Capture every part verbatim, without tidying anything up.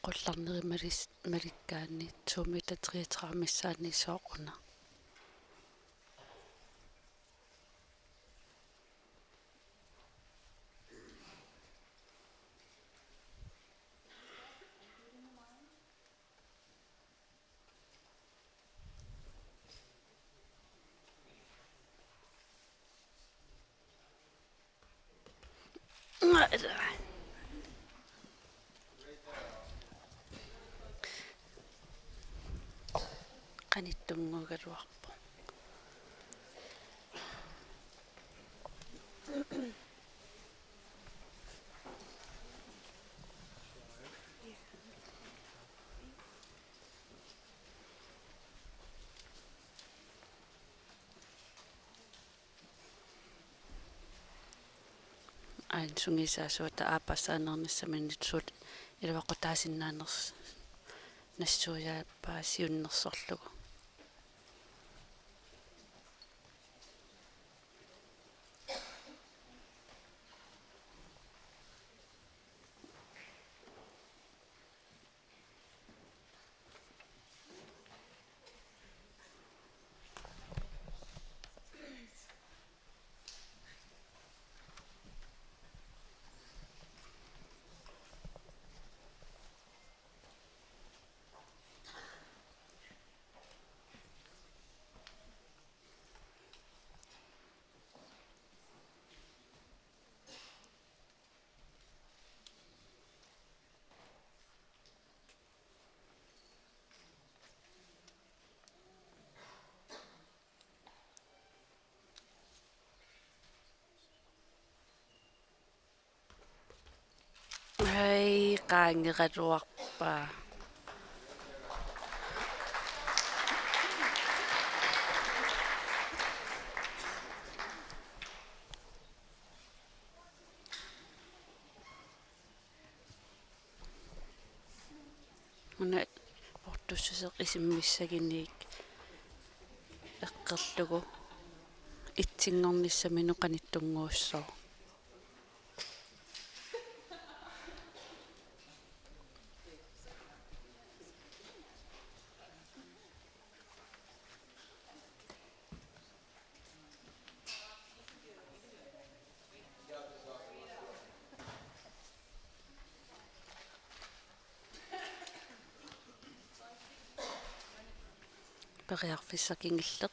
Qullarneri malis-, malikkaanni to meter treogtredive missaanni sooq una. Qanittunnguugaluarpoq. Aana sungiusaasuata aappassaaneernissaminut suut iluaqutaasinnaanersut nassuiaappaa siunnersorlugu. Hej, qaangeqaluarpa. Una portussuseq isimmissaginik eqqorlugu etsinngornissaminut qanittunnguussooq. Periarfissaq kingulleq.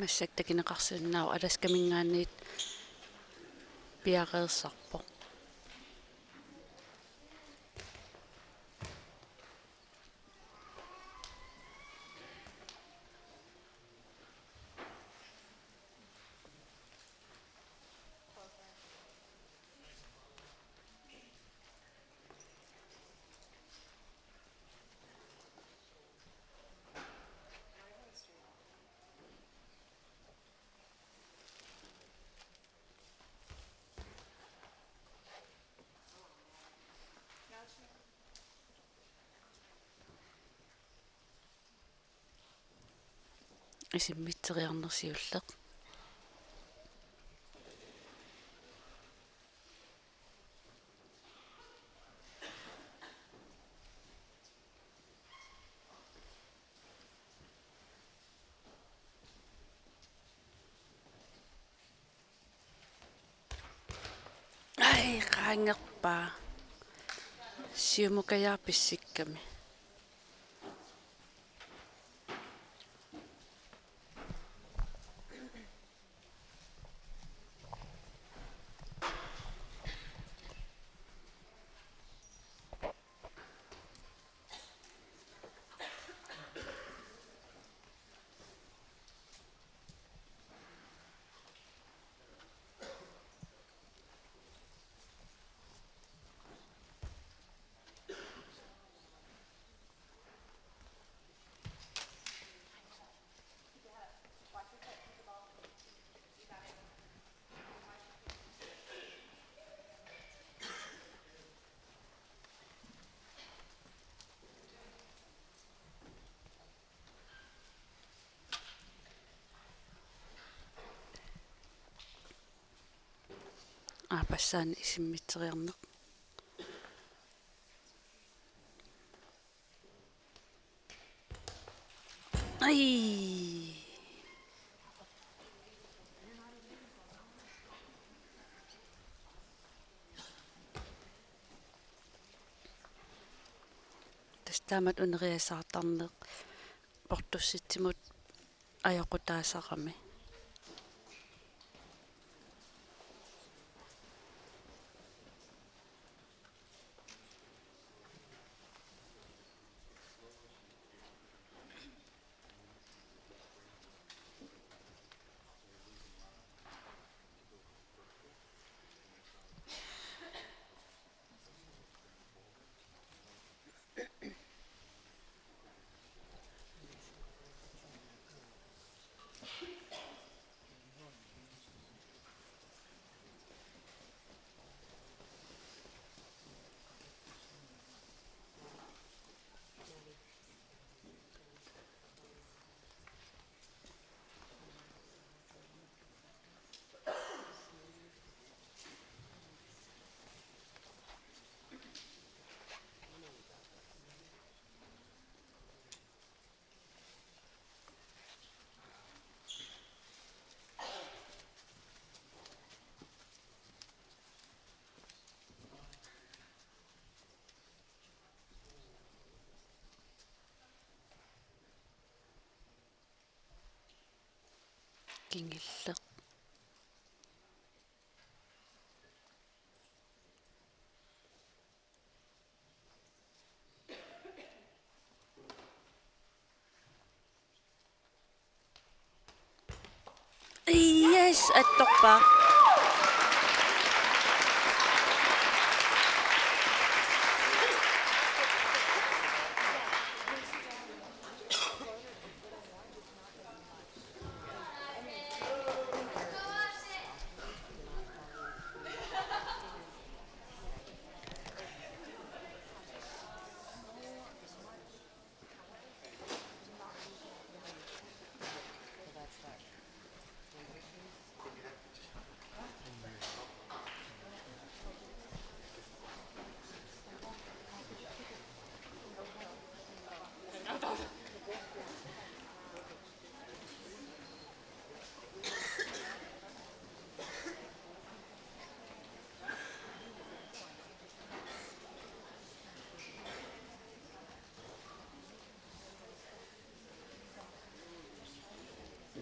Massakkut takuneqarsinnaavoq Alaskaminngaanniit piareersarpoq. Isimmitseriarneq siulleq. qaangerpaa. Siumukajaaq pissikkami. Aappassaani isimmitseriarneq. Ai. Tassa taamatut uneriasaartarneq portussitsimut ajoqutaasarami. Kingulleq. Yes, attorpaaq.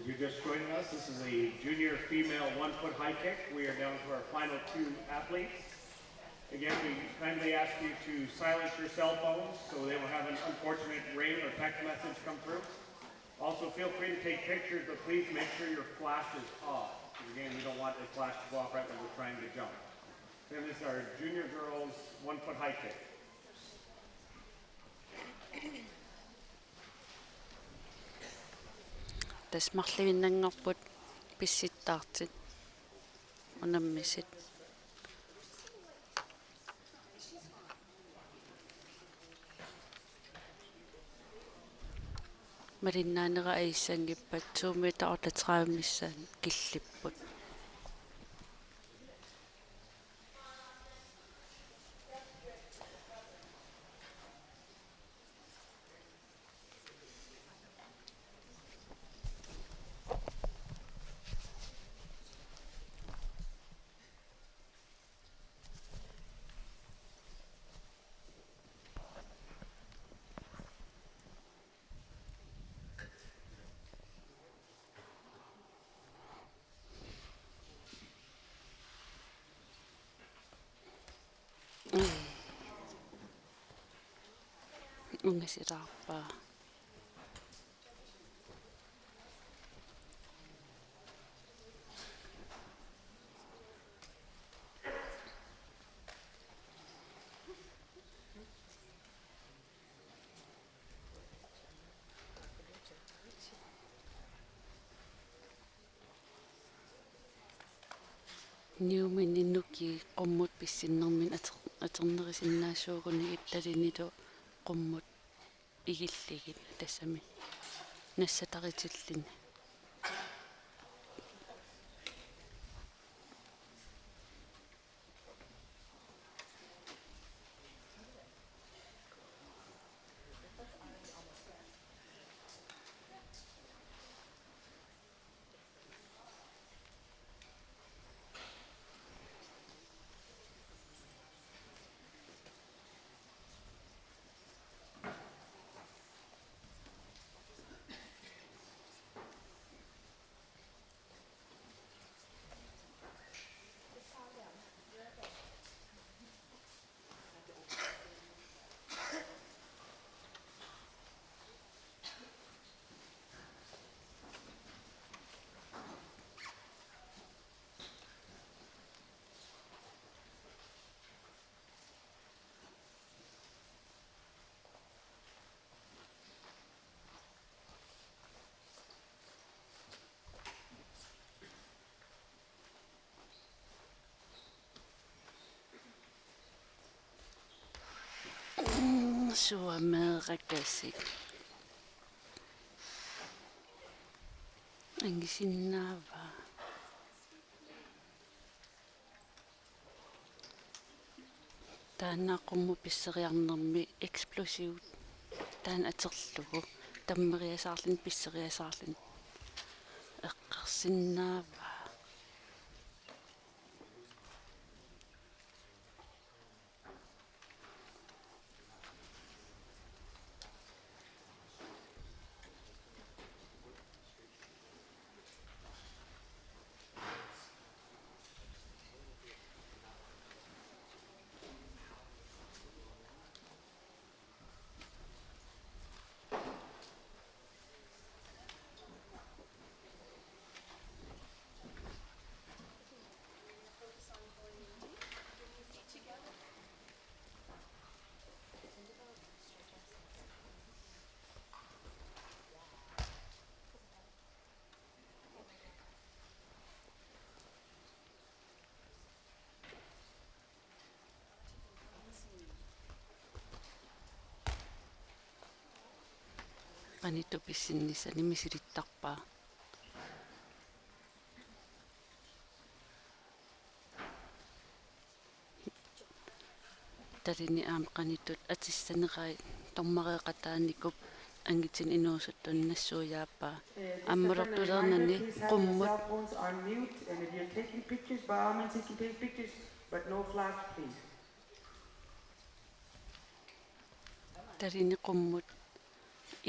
If you're just joining us, this is a junior female one-foot high kick. We are down to our final two athletes. Again, we kindly ask you to silence your cell phones so they will have an unfortunate ring or text message come through. Also, feel free to take pictures, but please make sure your flash is off. Again, we don't want the flash to go off right when we're trying to jump. Again, this is our junior girls one-foot high kick. Tassa marluinnanngorput pissittaartut unammisut. Malinnaanera ajussanngippat to meter otteogtredive missaani killipput. ungasilaarpaa. Niumini nukii qummut pissinnermini ater-, atornerisinnaasuuguni ittalinilu qummut igillugit tassami nassataritilluni. Mm, suameerakasik. Angisinnaavaa. Taanna qummut pisseriarnermi explosive taanna atorlugu tammeriasaarluni pisseriasaarluni eqqarsinnaavaa. Qanittut pissinnissani misilittarpaa. Talini aamma qanittut atissanerai dommereeqataanikuupput angitinut inuusuttuni nassuiaappaa. Ammalortulernani qummut. Cell phones on mute, and if you're taking pictures, by all means, you can take pictures, but no flash, please. Talini qummut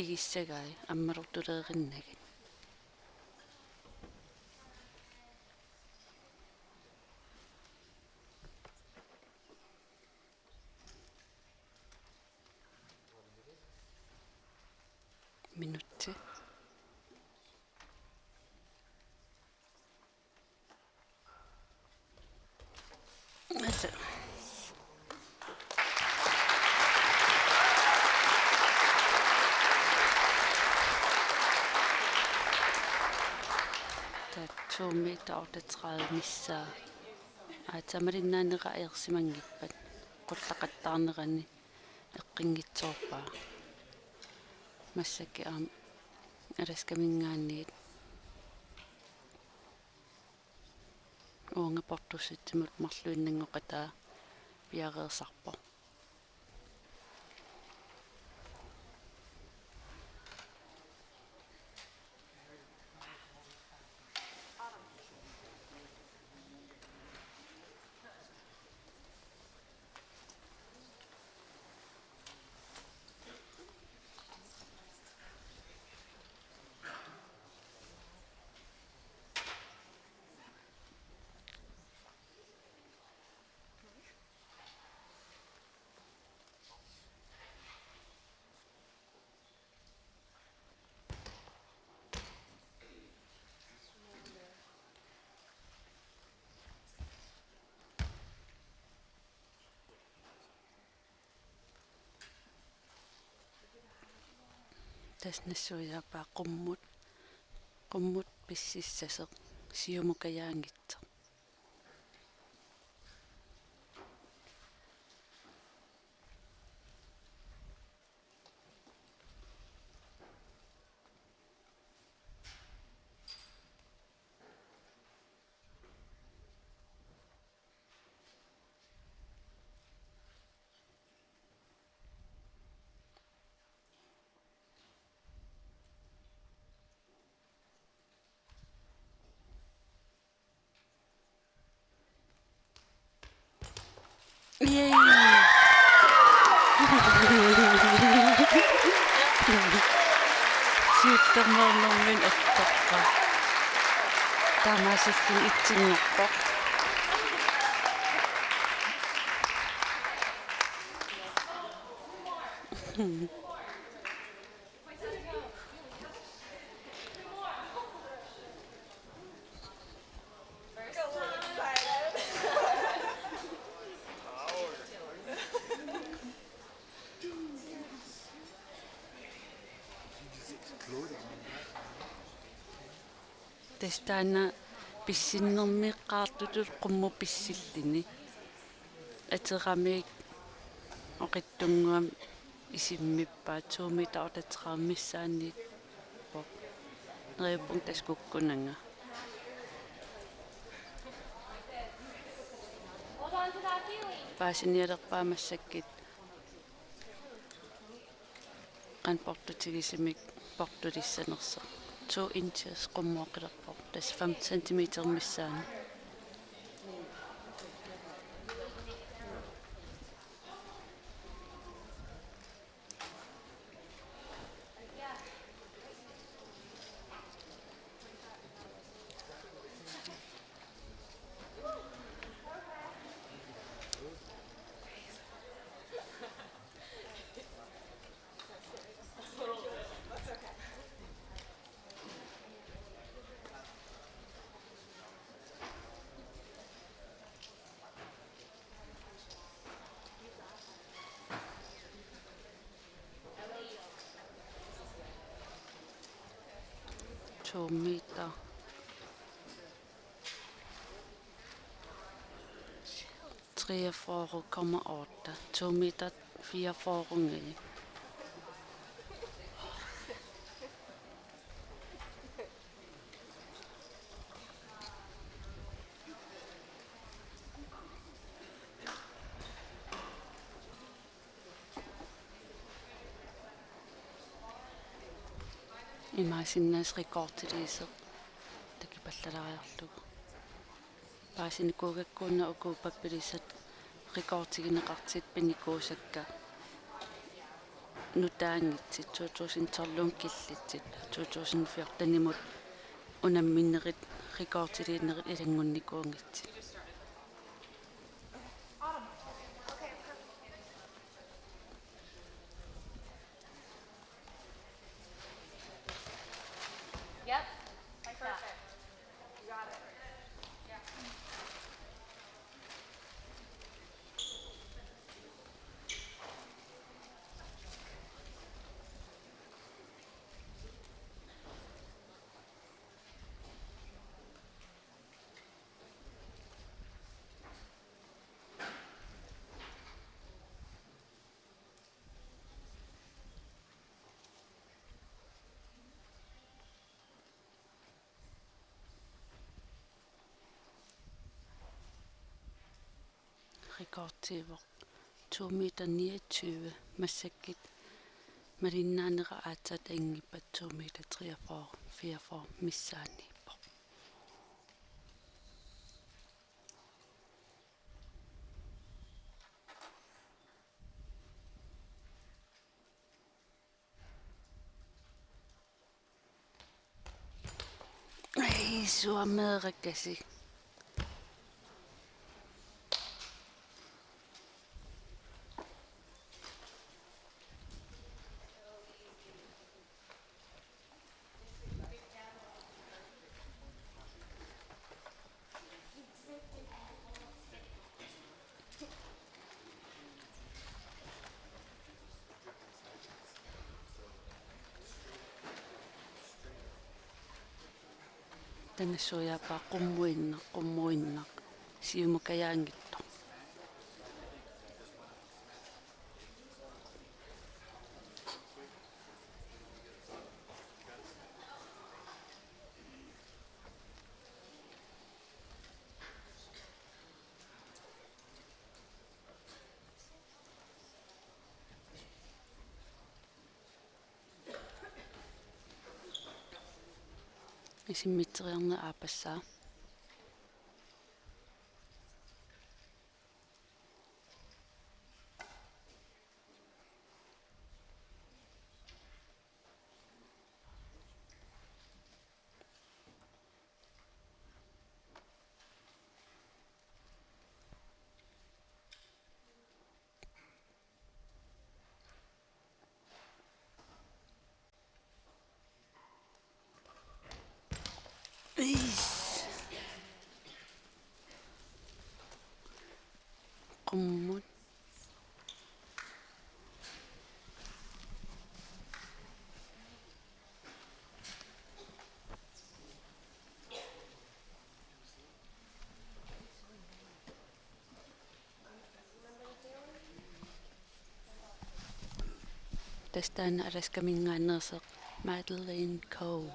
igissagai ammalortuleerinnagit. Minutsi. Taava to meter otteogtredive missaa. Aatsaat malinnaanera ajersimanngippat qullaqattaarnerani eqqunngitsoorpaa. Massakkut aamma Alaskaminngaanniit uunga portussitsimut marluinnanngoqataa piareersarpoq. Tassa nassuiaappaa qummut, qummut pississasoq siumukajaanngitsoq. Yay! Siuttornermit attorpaa. Taamaasilluni itsinngorpoq. Tassa taanna pissinnermik eqqartutut qummut pissilluni. Ateramik oqitsunnguamik isimmippaat, to meter otteogtredive missaanniippoq. Neriuppunga tassa kukkunanga. Paasinialerpaa massakkut qanoq portutigisumik portulissanersoq. To inches qummut oqilerpoq. Tassa femten centimeter missaani. To meter. Treogfyrre komma otte. To meter fireogfyrre ngi. Imaassinnaavoq rekordiliisoq takipallalaariarlugu. Paasinikuugakku una uku pappialasat rekordigineqartut pinikuusakka nutaanngitsut, to tusind tolvimi killitsit, to tusind fjortenimut unamminerit rekordiliinerit ilanngunnikuunngitsut. Yep, like that. Perfect. You got it. Yeah. Rekordiuvoq to meter niogtyve, massakkut malinnaanera aatsaat anguppata to meter treogfyrre, fireogfyrre missaanniippoq. Ai, suameerakasi. Taanna nassuiaappaa qummuinnaq, qummuinnaq, siumukajaanngitsoq. Isimmitseriarneq aappassaa. Iis. Qummut. Tassa taanna Alaskaminngaanneersoq Madeline Coe.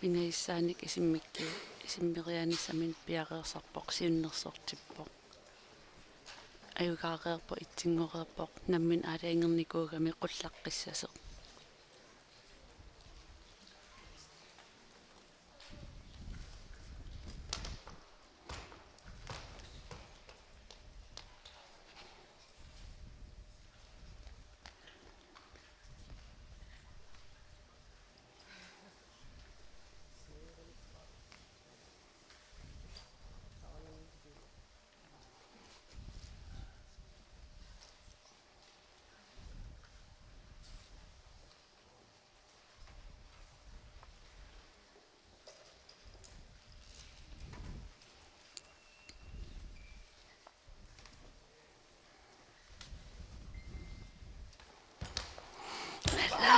Pingajussaanik isimmikku-, isimmeriaanissaminut piareersarpoq, siunnersortippoq. Ajugaareerpoq, itinngoreerpoq, nammineq aalajangernikuugami qullaqqissasoq.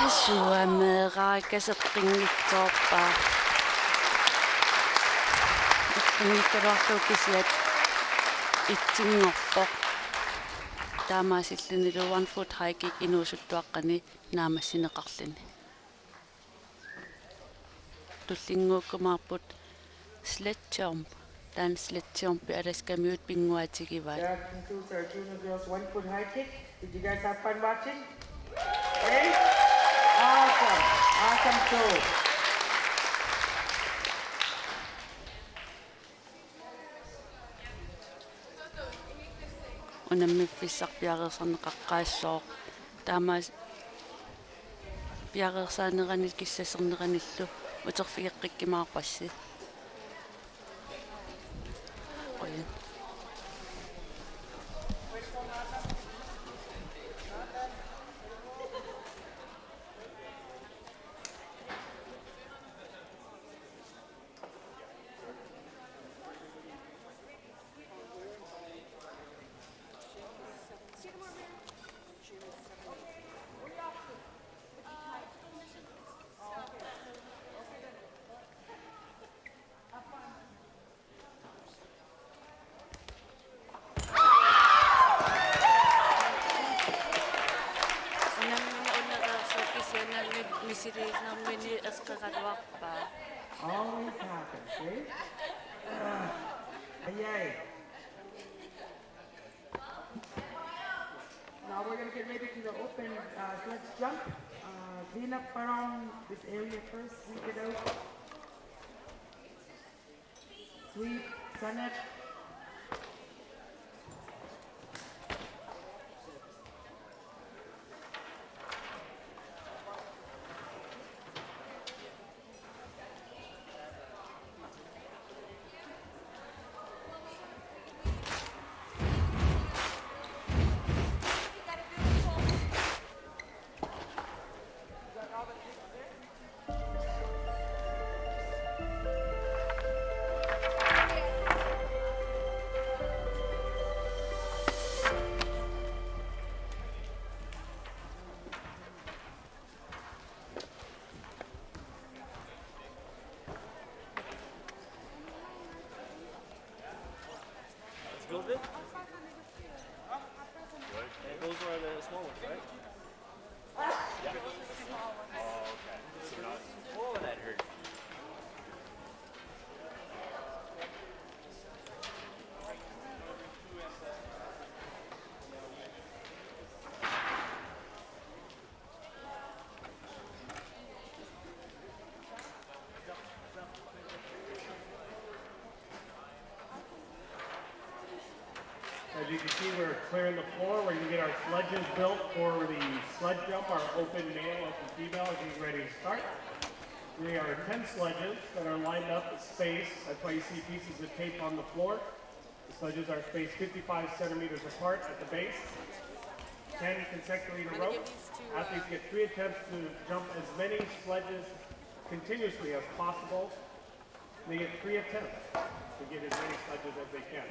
Lasuameera kaseqqinngitsoorpaa. Eqqunngikkaluarlugu kisiat itsinngorpoq. Taamaasillunilu one foot high kick inuusuttuaqqani naammassineqarluni. Tullinnguukkumaarput sledge jump. Taanna sledge jump Alaskamiut pinnguaatigivaat. That concludes our junior girls one foot high kick. Did you guys have fun watching? Hey? Awesome. Awesome show. Unammiffissaq piareersarneqaqqaassooq. Taamaas-, piareersaaneranillu kissasserneranillu uterfigeqqikkumaarpassi. Qujan. Unammineq unereersoq kisianni misiliinermini eqqeraluarpaa. Always happens, eh? Ay, ay. Now we're gonna get ready to the open, uh, sledge jump. Uh, clean up around this area first, sweep it out. Sweep, sun it. You see, we're clearing the floor. We're going to get our sledges built for the sled jump, our open nail open female is getting ready to start. We are ten sledges that are lined up, spaced. That's why you see pieces of tape on the floor. The sledges are spaced fifty-five centimeters apart at the base. Ten consecutively in a row. Athletes get three attempts to jump as many sledges continuously as possible. They get three attempts to get as many sledges as they can.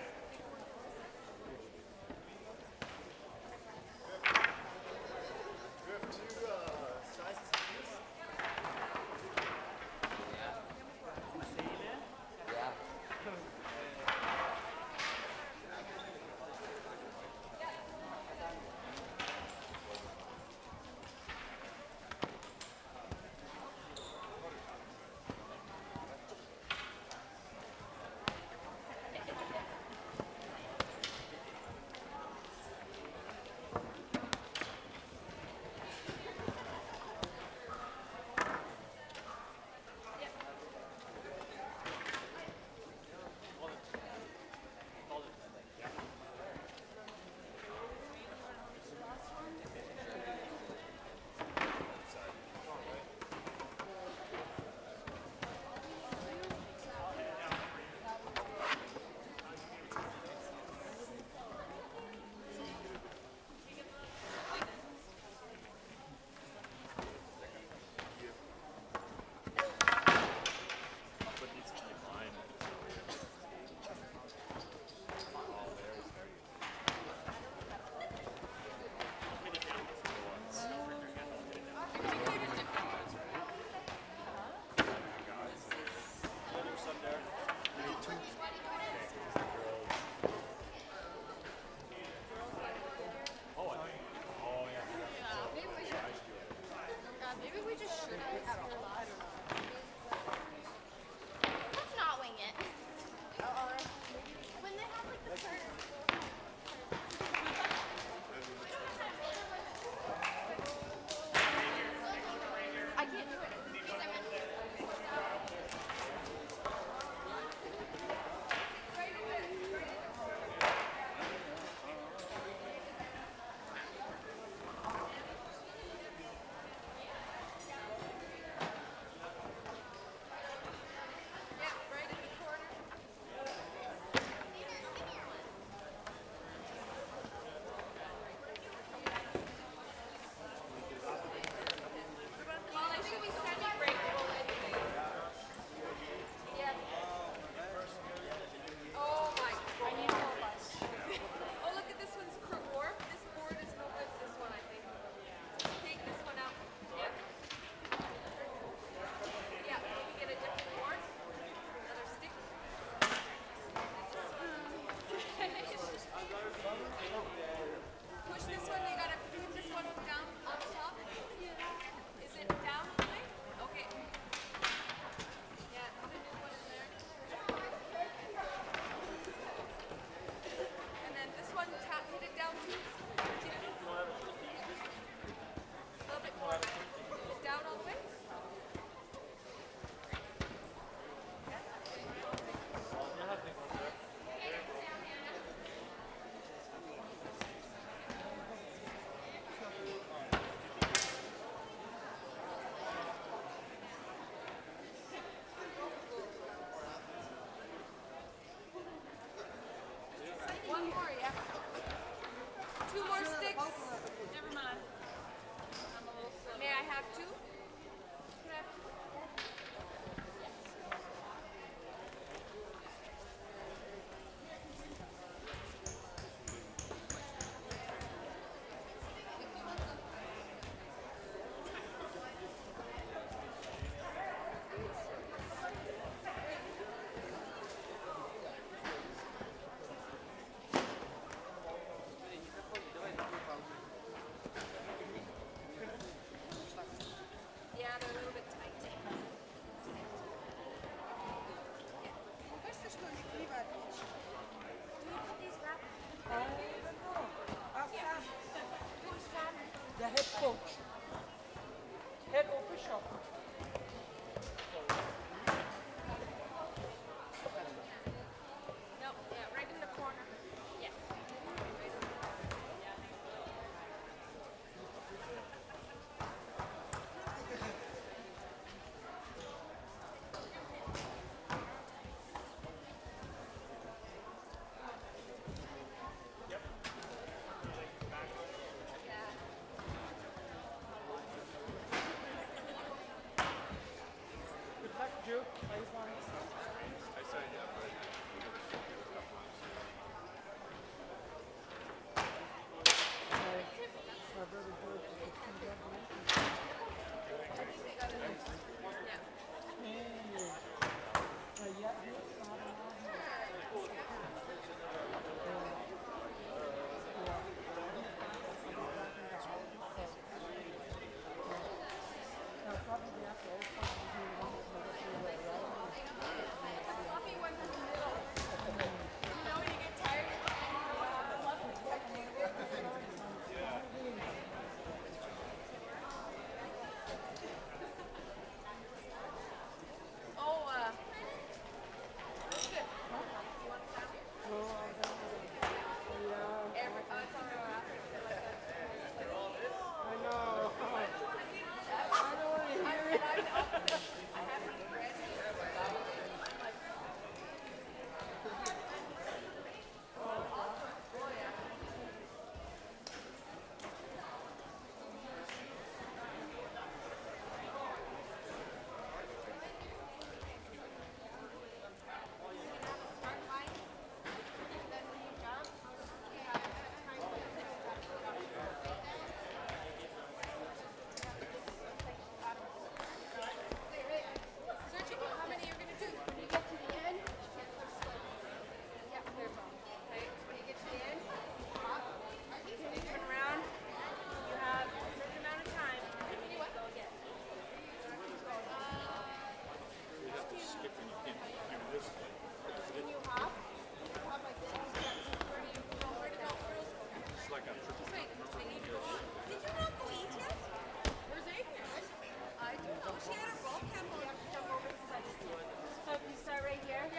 So if you start right here, you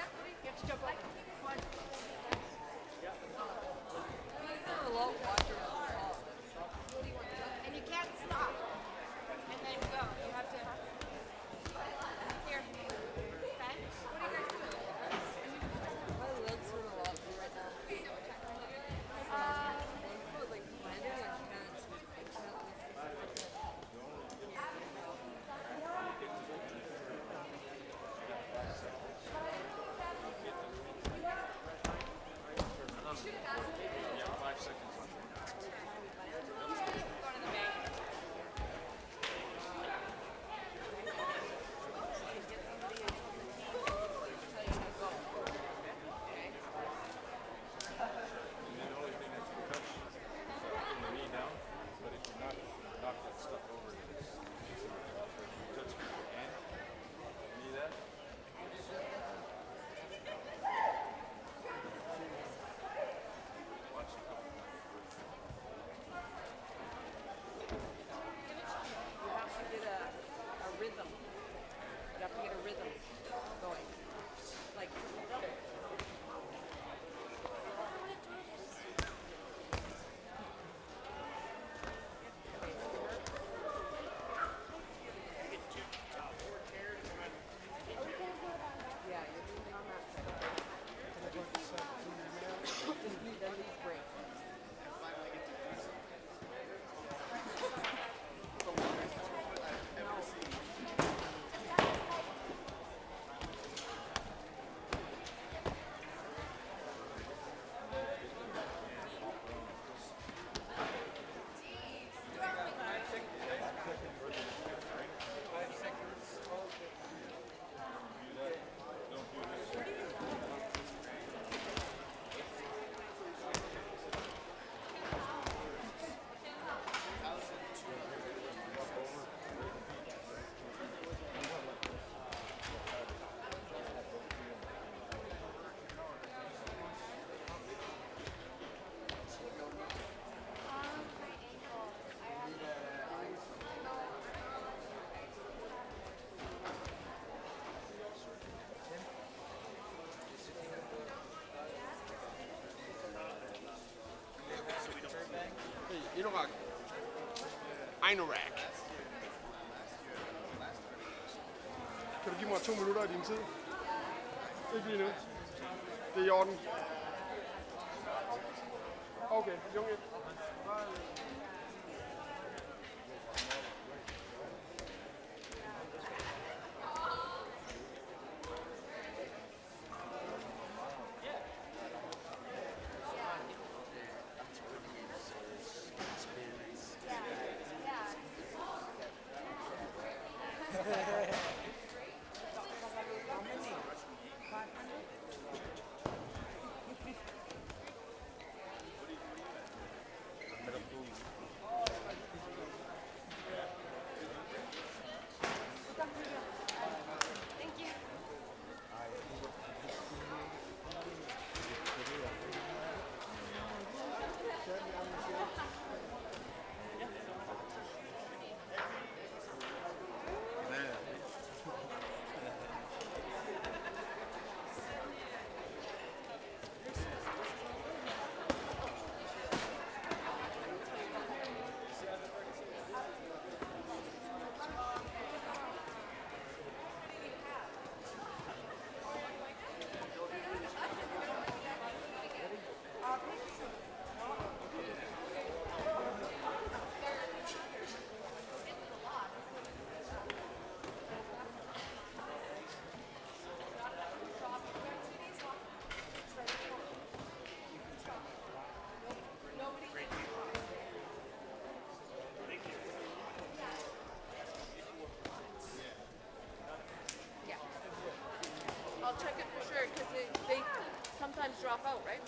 have to jump over. One. And you can't stop. And then go. You have to. Here. Okay? What are you guys doing? My legs hurt a lot right now. Uh, my foot, like, planted, I can't, I can't lift it. You have to get a, a rhythm. You have to get a rhythm going. Like, Hey, Inorak. Inorak. Kan du give mig to minutter af din tid? Ikke lige nu. Det er i orden. Okay, junge. Pop out, right?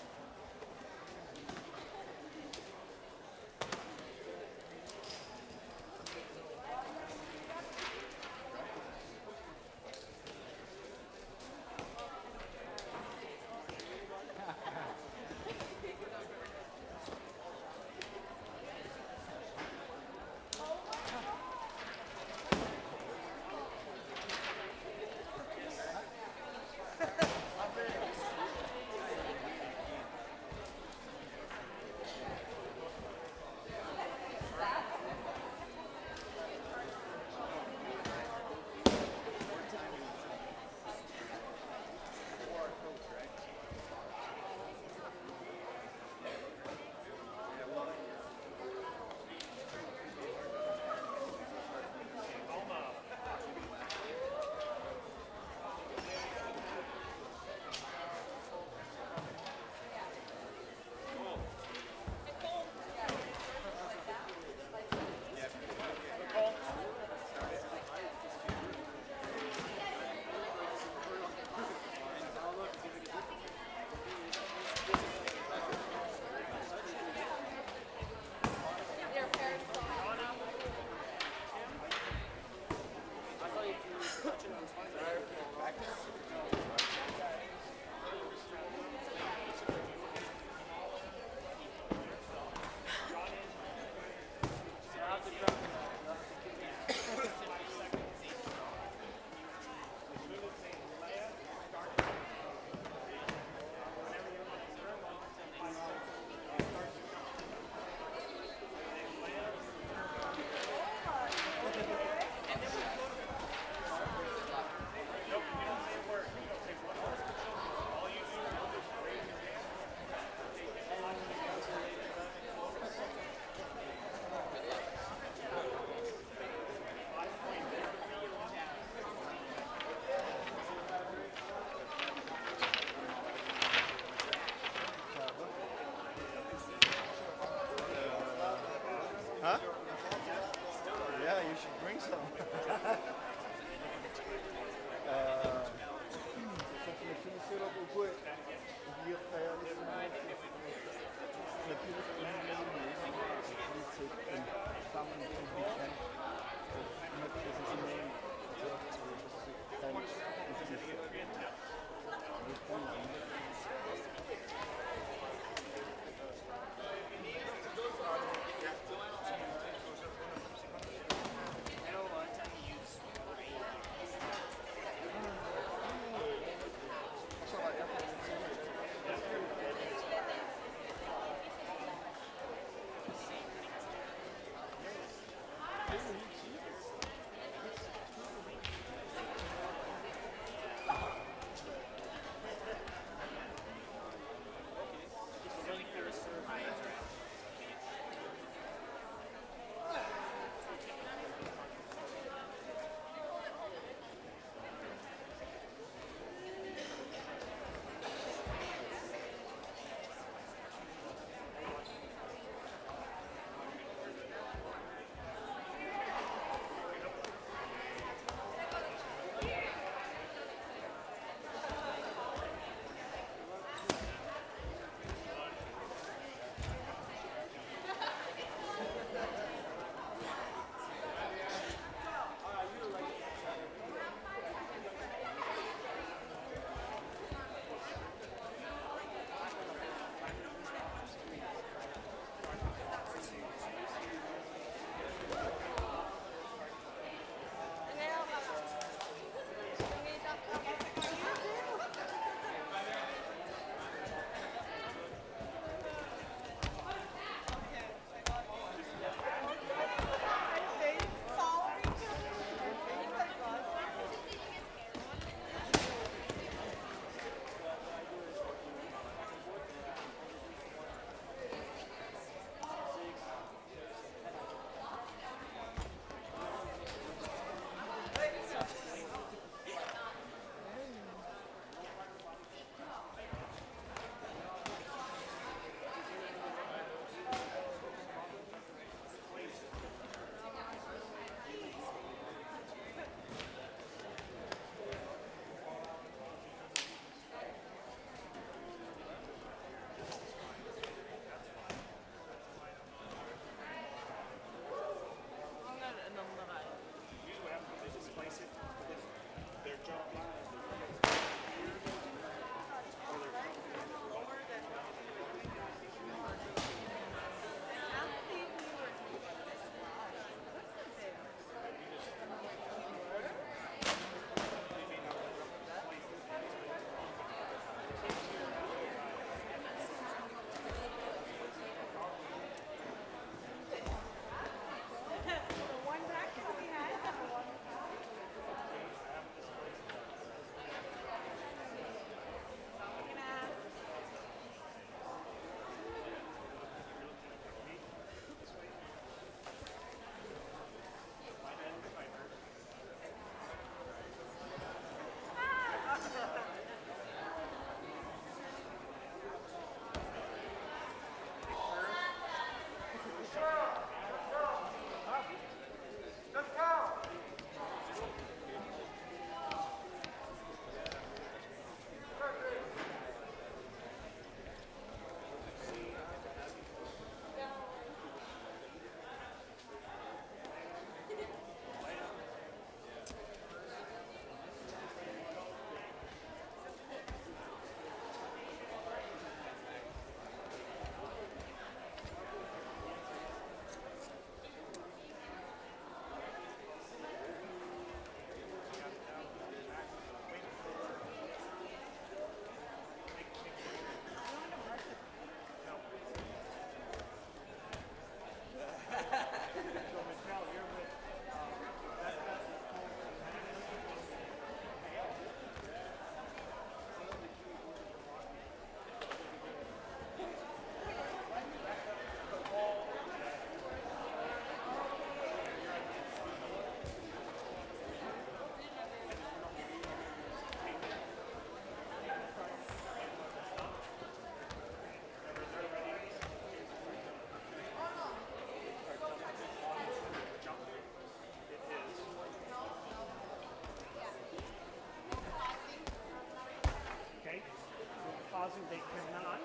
They cannot.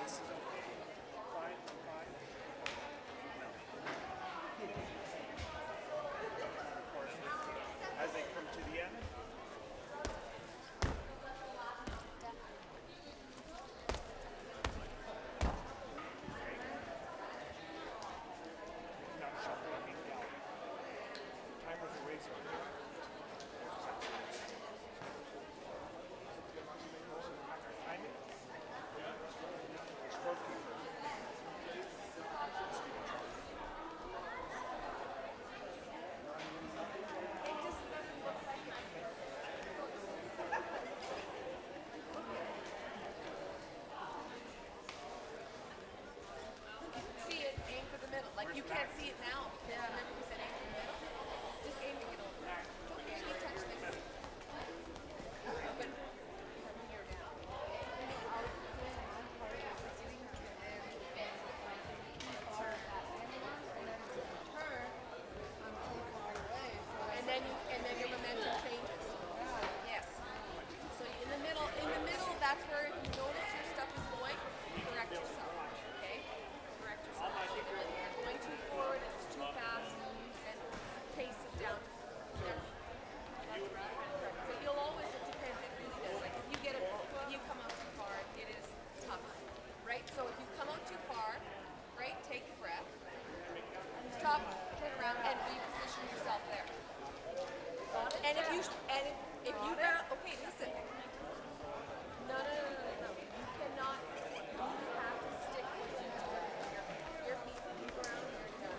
This is okay. Fine, fine. No. Of course, as they come to the end. You can see it, aim for the middle. Like, you can't see it now because remember we said aim for the middle? Just aim to get over. It's okay if you touch this. But come here now. And then you, and then your momentum changes. Yes. So in the middle, in the middle, that's where if you notice your stuff is going, correct yourself. Okay? Correct yourself. If you're going too forward and it's too fast, and pace it down. That's, that's right. But you'll always, it depends. It really does. Like if you get it, if you come out too far, it is tough, right? So if you come out too far, right, take a breath. Stop, turn around, and reposition yourself there. And if you and if, if you round, okay, listen. No, no, no, no, no, no. You cannot. You have to stick with your your feet. You ground your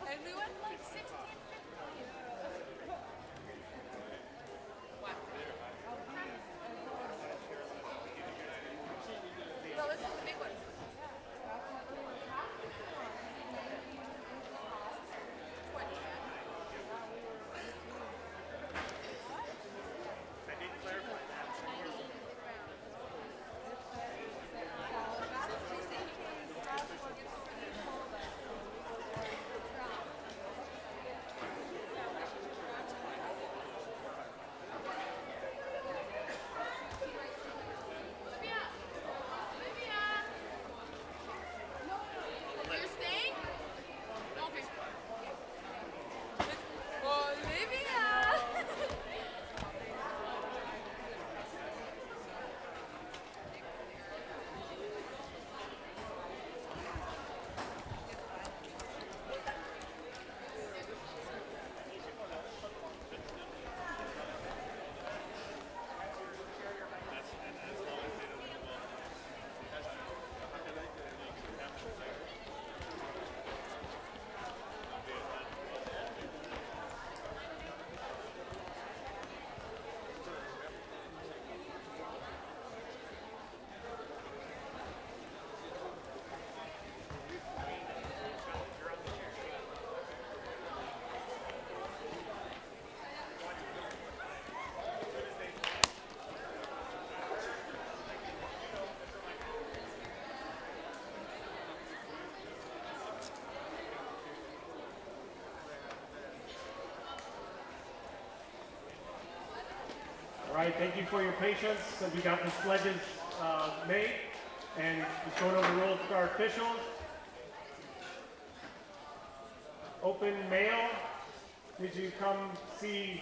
And we went like sixteen, fifteen. What? No, this is the big one. What? I didn't clarify that. You're staying? Okay. Olivia! All right, thank you for your patience. So we got the sledges uh, made, and just going over the rules for our officials. Open male, did you come see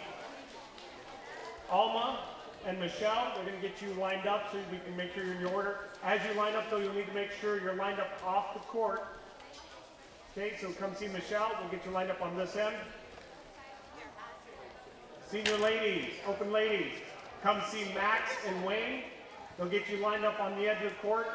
Alma and Michelle? They're going to get you lined up so we can make sure you're in your order. As you line up, though, you'll need to make sure you're lined up off the court. Okay, so come see Michelle. We'll get you lined up on this end. Senior ladies, open ladies, come see Max and Wayne. They'll get you lined up on the edge of the court.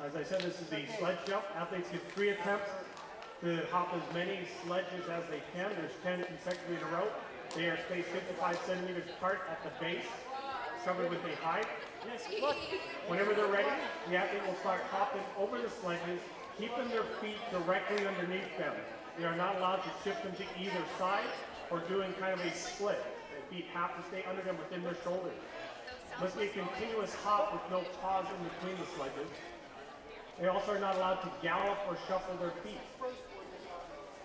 As I said, this is a sledge jump. Athletes get three attempts to hop as many sledges as they can. There's ten consecutively in a row. They are spaced fifty-five centimeters apart at the base, covered with a hide. Whenever they're ready, the athlete will start hopping over the sledges, keeping their feet directly underneath them. They are not allowed to shift them to either side or doing kind of a split. Their feet have to stay under them within their shoulders. Must be a continuous hop with no pause in between the sledges. They also are not allowed to gallop or shuffle their feet.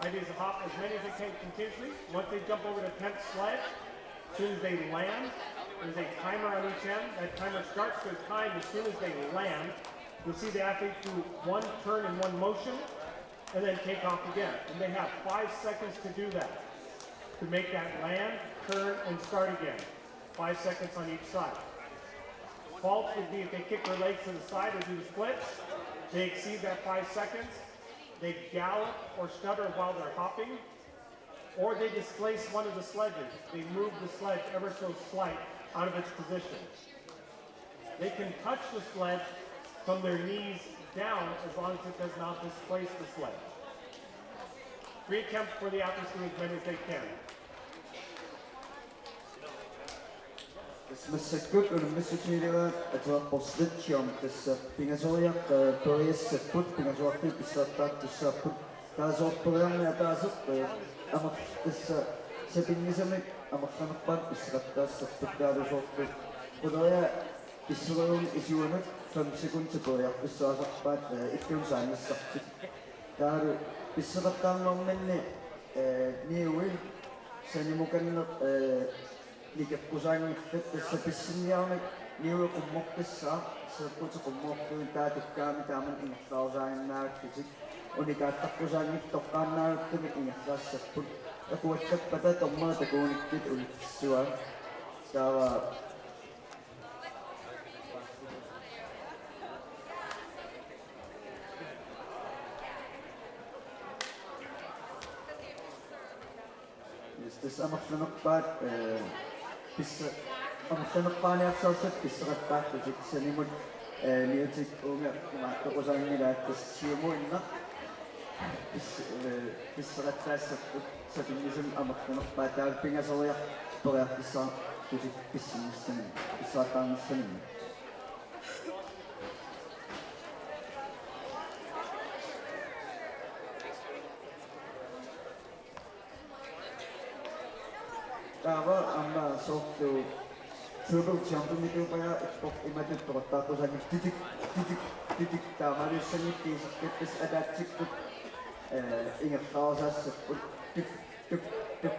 Ideas to hop as many as they can continuously. Once they jump over the tenth sled, as soon as they land, there's a timer on each end. That timer starts their time as soon as they land. You'll see the athlete do one turn in one motion and then take off again. And they have five seconds to do that, to make that land, turn, and start again. Five seconds on each side. Faults would be if they kick their legs to the side or do the splits. They exceed that five seconds. They gallop or stutter while they're hopping, or they displace one of the sledges. They move the sledge ever so slight out of its position. They can touch the sledge from their knees down as long as it does not displace the sledge. Three attempts for the athletes to do as many as they can. Tassa massakkut unammissutigileraat atuarpoq sledge jump, tassa pingasoriarlutik, eh, periassapput, pingasoraarfiit pissaartaartussaapput. Taava soorlu periarneq ataaseq, eh, amer-, tassa sapinngisamik amerlanerpaat pisseqattaassapput, taavalu soorlu quleriaat pissereeruni isuanut fem sekundit periarfissaasarpaat, eh, ikkunut saannassartik. Taavalu pisseqattaarnerminni, eh, niui sanimukanneq, eh, nikeqqusaanngillat, tassa pissinniarnak niui qummoqqissaaq, seeqqutit qummoorlugit, taava tukkaamik taamani ingerlarusaaginnaagallutik. Unikaattaqqusaanngillat, toqqaannaagattumik ingerlassapput. Takuallappata dommerit takugunikkullutik unitsissuaat. Taava Yes, tassa amerlanerpaat, eh, pissa-, amerlanerpaaniarsarisat pisseqattaarlutik sanimut, eh, niutik uunga imaattoqqusaanngilaat, tassa siumuinnaq pis-, eh, pisseqattaassapput sapinngisamik amerlanerpaat, taava pingasoriarlutik periarfissaarlutik pissinnissanik, pisseqattaarnissanimmut. Taava aamma soorlu triple jumpimik tuupajaa ippoq imatut toqattaaqqusaanngilaq, titik, titik, titik, taamaaliussanngilaq kiisakkat, tassa ataatsikkut, eh, ingerlarusaassapput, tuk, tuk, tuk.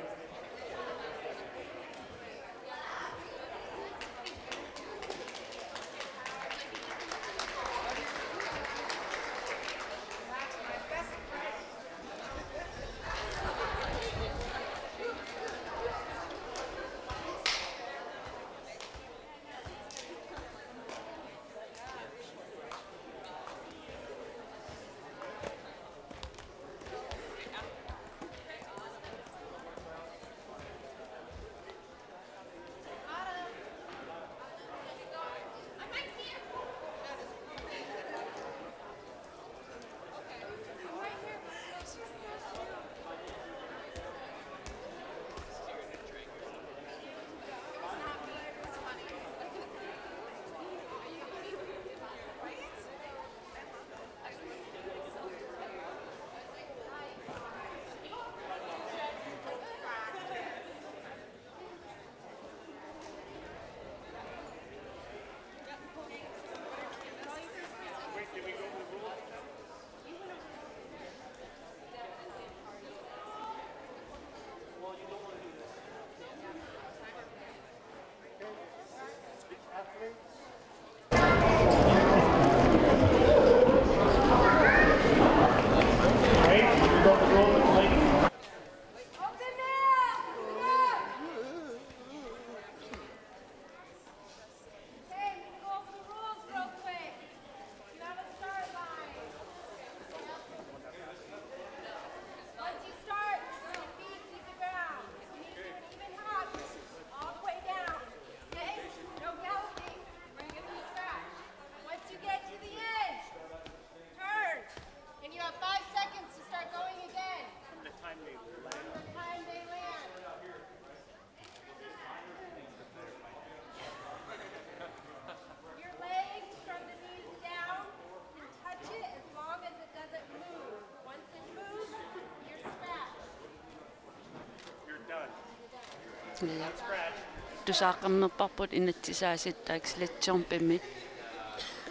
Tusaaqqammerparput inatsisaasut taakku sledgejumpimi,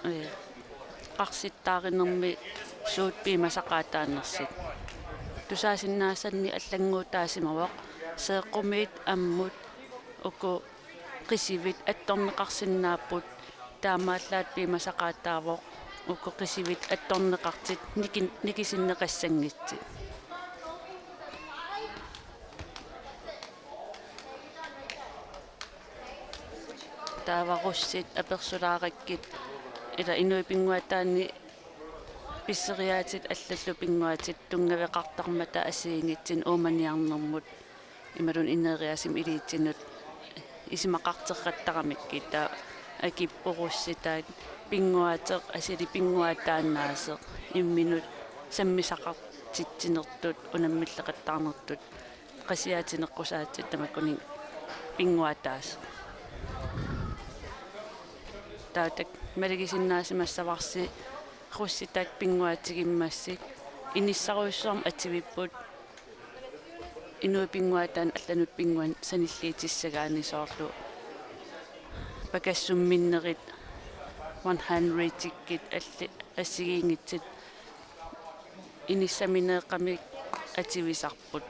ee, qarsittaarinermi suut piumasaqaataanersut. Tusaasinnaasanni allannguutaasimavoq, seeqqumiit ammut uku qisivit attorneqarsinnaapput, taamaallaat piumasaqaataavoq uku qisivit attorneqartut nikin-, nikisinneqassanngitsut. Taava russit apersulaarakkit, ila inuit pinnguaataanni pisseriaatsit allallu pinnguaatit tunngaveqartarmata assigiinngitsunik uumaniarnermut imaluunniit ineriartortitsinnut isumaqarterrattaramikkit, taava akipput russitaat pinnguaateq asuli pinnguaataannaasoq imminut sammisaqartitsinertut unammilleqattaarnertut qasiaatineqqusaatsit tamakkuninnga pinnguaataasoq. Taava taakku malugisinnaasimassavarsi russitaat pinnguaatigimmassuk inissarujussuarmik atuipput inuit pinnguaataanni allanut pinnguanik sanilliutissagaanni soorlu pakassumminnerit one hundredikkut alli-, assigiinngitsut inissamineeqqamik atuisarput.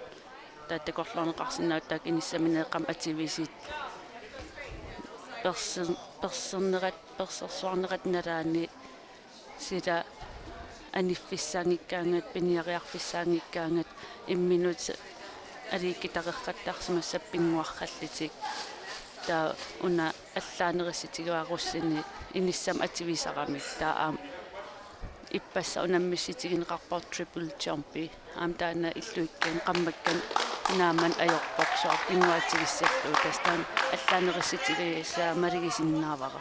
Taava takorloorneqarsinnaavoq taakku inissamineeqqamik atuisut perser-, persernerat, persersuarnerat nalaani sila aniffissaanngikkaangat, piniariarfissaanngikkaangat imminut aliikkutareqqattaarsimassapput pinnguarallutik. Taava una allaanerussutigivara russini inissamik atuisaramik, taava aamma ippassaq unammissutigineqarpoq triple jumpi. Aamma taanna illuikkaanni qammakkat naammanik ajorpoq soorlu pinnguaatigissallugu, tassa taanna allaanerussutigivara malugisinnaavara.